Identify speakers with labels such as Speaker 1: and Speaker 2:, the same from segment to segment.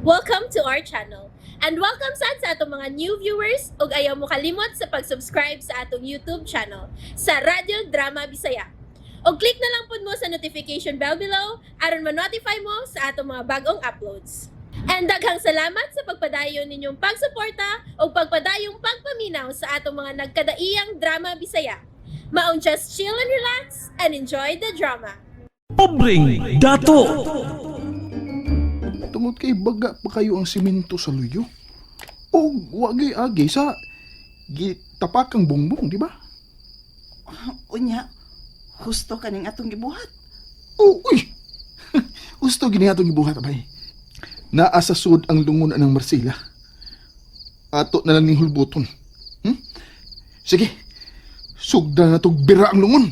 Speaker 1: Welcome to our channel. And welcome sad sa atong mga new viewers ug ayaw mo kalimot sa pag-subscribe sa atong YouTube channel sa Radyo Drama Bisaya. Og click na lang pud mo sa notification bell below aron ma-notify mo sa atong mga bagong uploads. And daghang salamat sa pagpadayon ninyong pagsuporta ug pagpadayong pagpaminaw sa atong mga nagkadaiyang drama Bisaya. Maong just chill and relax and enjoy the drama.
Speaker 2: Pobreng Dato.
Speaker 3: Tungod kay baga pa kayo ang simento sa luyo. O wagay agi sa gitapakang bongbong, di ba?
Speaker 4: Unya, husto kaning atong gibuhat.
Speaker 3: Oh, uy. Gusto gini atong gibuhat, abay. Naa sa sud ang lungon ng Marsila. Ato na lang ning hulbuton. Sige. Sugda na tog bira ang lungon.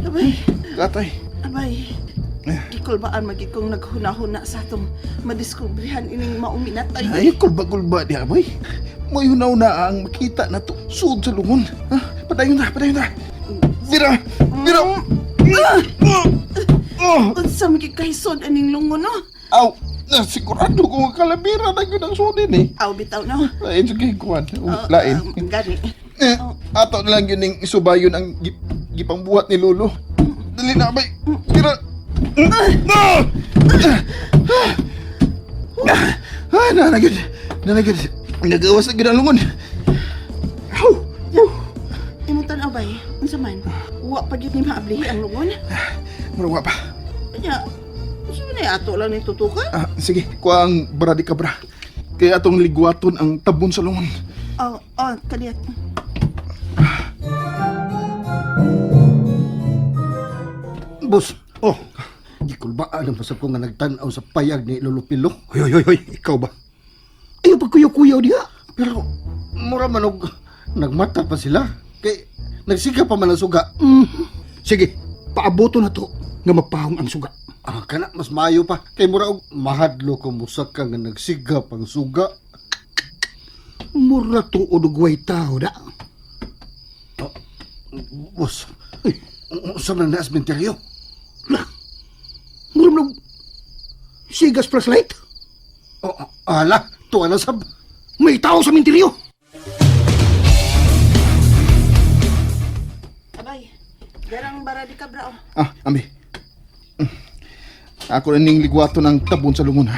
Speaker 4: Abay,
Speaker 3: Katay.
Speaker 4: Abay. Gikulbaan magid kong naghuna-huna sa atong madiskubrehan ining maong minatay.
Speaker 3: Ay, kulba-kulba di abay. May hunaw na ang makita na to. Sud sa lungon. Ha? Padayon na, padayon na. Bira! Bira! Oh!
Speaker 4: Unsa man gyud kahisod aning lungon, no?
Speaker 3: Aw! Na, sigurado ko nga kalabira na yun ang sudin eh.
Speaker 4: Aw bitaw, no.
Speaker 3: Lain, sige, kuwan. Oh, lain.
Speaker 4: Gani.
Speaker 3: Eh, ato na lang yun yung isubayon ang gipangbuhat ni Lolo. Dali na, abay. Bira! Ah! Ah, nanagod. Nanagod. Nagawas na gyud ang lungon. Aw! Oh!
Speaker 4: Imong tan-aw, bay. Unsa man? Wa pa gyud ni maablihi ang lungon.
Speaker 3: Mura pa.
Speaker 4: Unya, unsa man ay ato lang ni tutukan?
Speaker 3: Ah, sige, kuha ang bara di kabra. Kaya atong ligwaton ang tabon sa lungon.
Speaker 4: Oh, oh, kaliyat.
Speaker 5: Boss,
Speaker 6: Oh,
Speaker 5: gikulbaan ang pasab ko nga nagtan-aw sa payag ni Lolo Pilo.
Speaker 6: hoy, hoy, hoy, ikaw ba?
Speaker 5: Ayaw pagkuyaw-kuyaw diha.
Speaker 6: Pero
Speaker 5: Mura man og nagmata pa sila. Kay nagsiga pa man ang suga.
Speaker 6: Sige, paaboto na to nga mapahong ang suga.
Speaker 5: Ah, kana mas maayo pa. Kay mura og mahadlo ko musaka nga nagsiga pang suga.
Speaker 6: Mura tuod og way tao da.
Speaker 5: Boss, unsa man na sementeryo?
Speaker 6: Lah. Mura man og sigas flashlight.
Speaker 5: Oh, ala, tuwa na sab.
Speaker 6: May tao sa minteryo.
Speaker 4: Abay, darang bara di kabra oh.
Speaker 3: Ah, ambi. Ako na ning ligwaton ang tabon sa lungon, ha?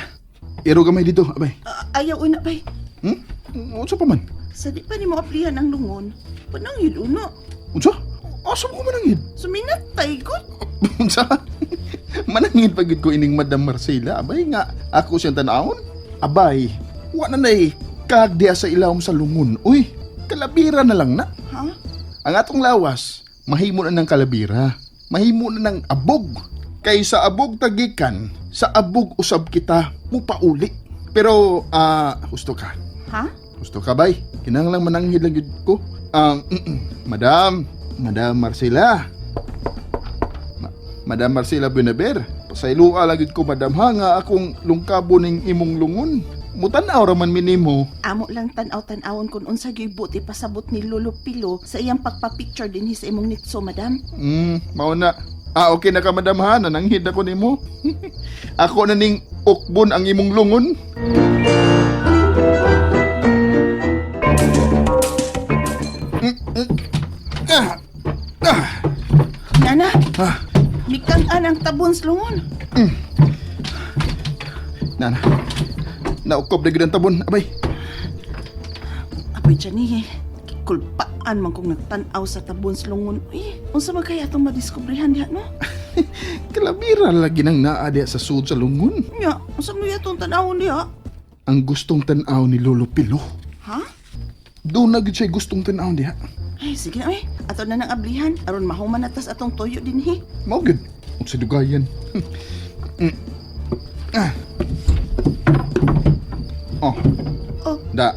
Speaker 3: Iro gamay dito, abay.
Speaker 4: Ah, ayaw una, bay.
Speaker 3: Hmm? Unsa pa man?
Speaker 4: Sa di pa nimo ablihan ang lungon, pananghid una.
Speaker 3: Unsa? Asa mo ko manangid?
Speaker 4: Suminatay ko.
Speaker 3: Unsa? Manangid pa gyud ko ining Madam Marcela, abay nga ako siyang tan-awon. Abay, wa na nay kag diha sa ilawom sa lungon. Uy, kalabira na lang na.
Speaker 4: Ha?
Speaker 3: Ang atong lawas, mahimo na ng kalabira. Mahimo na ng abog. Kay sa abog tagikan, sa abog usab kita mupauli. Pero, husto ka.
Speaker 4: Ha?
Speaker 3: Husto ka, bay. Kinahanglan mananghid lang gyud ko. Madam, Madam Marcela. Madam Marcela Buenaber, pasayloa lang gyud ko, madam ha, nga akong lungkabo ning imong lungon. Mutan-aw ra man minimo.
Speaker 4: Amo lang tan-aw-tan-awon kung unsa gyud buti pasabot ni Lolo Pilo sa iyang pagpa-picture dinhi sa imong nitso, madam.
Speaker 3: Mao na. Ah, okay na ka, madam ha, nananghid ako nimo. Ako na ning ukbon ang imong lungon. Ah, ah,
Speaker 4: Nana,
Speaker 3: ah.
Speaker 4: mikang-an ang tabon sa lungon.
Speaker 3: Nana, naukob na gyud ang tabon, abay.
Speaker 4: Apoy Johnny, kulpaan man kong nagtan-aw sa tabon sa lungon. Uy, unsa man kaya atong madiskubrehan diha, no?
Speaker 3: Kalabira lagi nang naa diha sa sud sa lungon.
Speaker 4: Nya, unsa man kaya atong tan-awon diha?
Speaker 3: Ang gustong tan-aw ni Lolo Pilo.
Speaker 4: Ha?
Speaker 3: Doon na gyud siya gustong tan-aw diha.
Speaker 4: Ay, sige na, uy. Ato na nang ablihan. Aron mahuman na tas atong toyo dinhi.
Speaker 3: Mao gyud. Unsa dugayan. Ah. Oh.
Speaker 4: Oh.
Speaker 3: Da.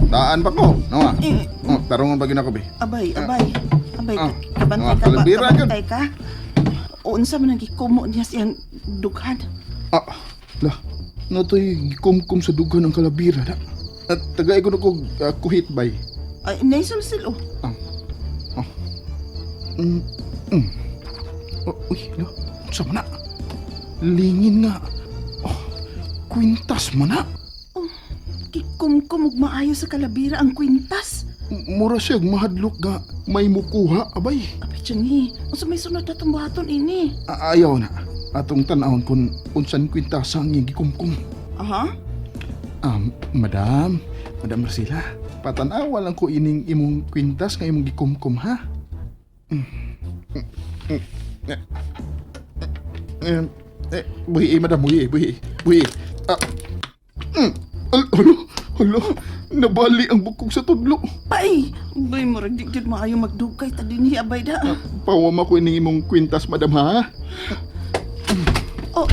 Speaker 3: Daan pa ko. No ah.
Speaker 4: Eh,
Speaker 3: Oh, tarungan pa gyud ako be.
Speaker 4: Abay, abay. Abay,
Speaker 3: Ah.
Speaker 4: kabantay
Speaker 3: Ah,
Speaker 4: ka ba?
Speaker 3: kalabira yun.
Speaker 4: Kabantay ka? O, unsa man ang gikumo niya siyang dughan?
Speaker 3: Ah, lah. Natoy gikumkum sa dughan ang kalabira na. At tagay ko na kog kuhit bay.
Speaker 4: Ay, naisulsil oh.
Speaker 3: Oh, uy, lo. Unsa man na? Lingin nga. Oh, kwintas man na.
Speaker 4: Gikumkum og maayo sa kalabira ang kwintas.
Speaker 3: Mura siya mahadlok nga may mukuha abay.
Speaker 4: Abay, Johnny, unsa may sunod na itong buhaton ini?
Speaker 3: Ayaw na. Atong tan-awon kung unsan kwintas ang iyang gikumkum.
Speaker 4: Aha?
Speaker 3: Madam, Madam Marcela, patanawa lang ko ining imong kwintas nga imong gikumkum ha. Eh, buhi, madam, buhi, buhi, buhi. Ah, alo, alo, nabali ang bukog sa tudlo.
Speaker 4: Bay! Bay, murag di gyud maayo magdugay ta dinhi abay da.
Speaker 3: Pawama ko ining imong kwintas, madam ha.
Speaker 4: Oh,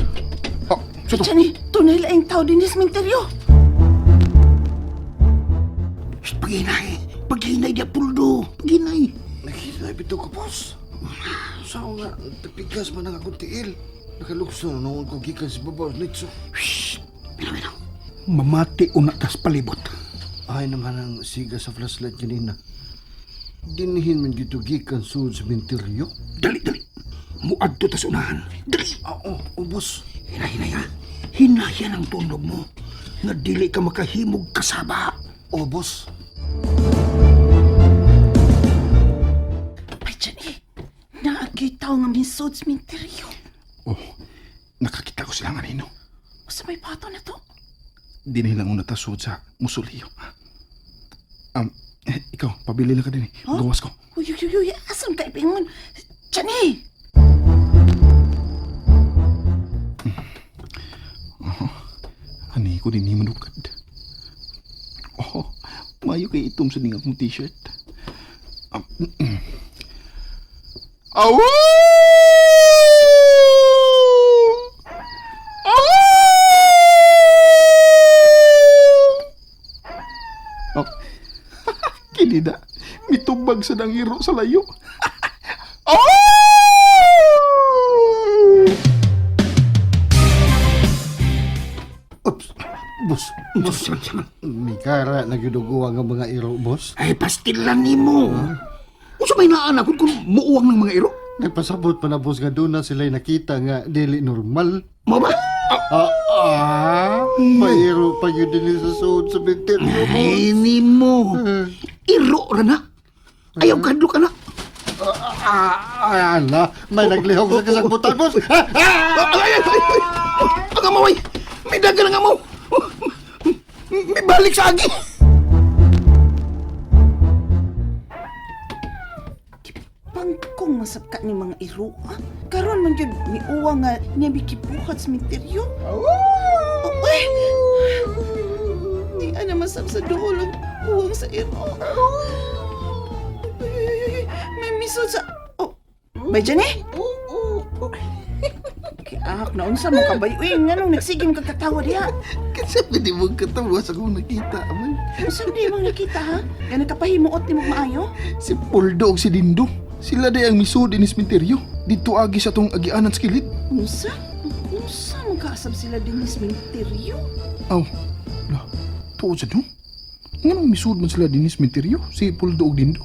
Speaker 3: Ah, sa to.
Speaker 4: Johnny, tunay laing tao dinhi sa minteryo.
Speaker 6: Shh, Paghinay! Paghinay dia puldo! Paghinay!
Speaker 5: Naghinay bitaw ko, boss. Sa nga, tapigas man ang akong tiil. Nakalukso na noon ko gikan sa babaw nitso.
Speaker 6: Shh! Binaw, binaw. Mamati una tas palibot.
Speaker 5: Ay naman ang siga sa flashlight kanina. Dinhin man gito gikan sud sa menteryo.
Speaker 6: Dali, dali. Muadto tas unahan. Dali!
Speaker 5: Oo, oh, boss.
Speaker 6: Hinay, hinay ha. Hinayan ang tunog mo. Nga dili ka makahimog kasaba.
Speaker 5: Oh, boss.
Speaker 4: Bay, Johnny, naagay tao nga misod sa minteryo.
Speaker 3: Oh, nakakita ko sila nga nino.
Speaker 4: Unsa may buhaton na to?
Speaker 3: Di na lang una tasod sa musuliyo. Eh, ikaw, pabili lang ka din eh.
Speaker 4: Huh?
Speaker 3: Gawas ko.
Speaker 4: Uy, uy, uy, uy, asam ka ipingon? Johnny!
Speaker 3: Ani ko din ni manukad. Oh, mayo kay itom sa ning akong t-shirt. Awu! Awu! Oh. Kini na, mitubag sa dangiro sa layo. Oh!
Speaker 5: Oops. Boss,
Speaker 6: Boss, saman, saman.
Speaker 5: Mikara na giduguwa nga mga iro, boss.
Speaker 6: Ay, pastilan nimo. Unsa may naa na kung muuwang ng mga iro?
Speaker 5: Nagpasabot pa na boss nga doon na sila'y nakita nga dili normal.
Speaker 6: Mo ba?
Speaker 5: Ah, ah, may iro pa yun din sa suod sa menteryo, boss.
Speaker 6: Ay, nimo. Iro ra na. Ayaw kadlo ka na.
Speaker 5: Ah, ah, ala, may naglihok sa kasagbutan, boss. Ah, ah!
Speaker 6: Ay, ay, ay, ay. Ang amaw ay. May dagan ang amaw. May balik sa agi.
Speaker 4: Pangkong masabka ni mga iro, ah. Karon man gyud ni uwa nga niya mikibuhat sa minteryo. Oh, uy! Di ana masab sa duol ang uwang sa iro. Uy, uy, uy, uy, may misod sa... Oh, bay dyan eh? Kiak na unsa mo ka bay? Uy, nganong nagsige mo kagkatawa diha?
Speaker 3: Kasi pwede mo katawa sa kong nakita. Aman.
Speaker 4: Unsa di mo nakita ha? Nga nakapahimuot nimo maayo?
Speaker 3: Si Poldo ug si Dindo. Sila day ang misud inis minteryo. Dito agi sa tong agianan sa kilid.
Speaker 4: Unsa? Unsa man kaasab sila dinhi sa minteryo?
Speaker 3: Aw, la, tuod sa no? Nganong misud man sila dinis minteryo? Si Poldo ug Dindo.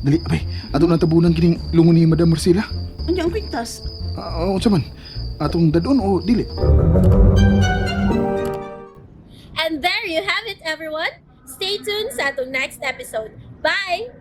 Speaker 3: Dali, abay, ato na tabunan kining lungon ni Madam Marcela.
Speaker 4: Unya ang kwintas?
Speaker 3: Ah, unsa man? Atong dadon o dili?
Speaker 1: And there you have it, everyone. Stay tuned sa atong next episode. Bye!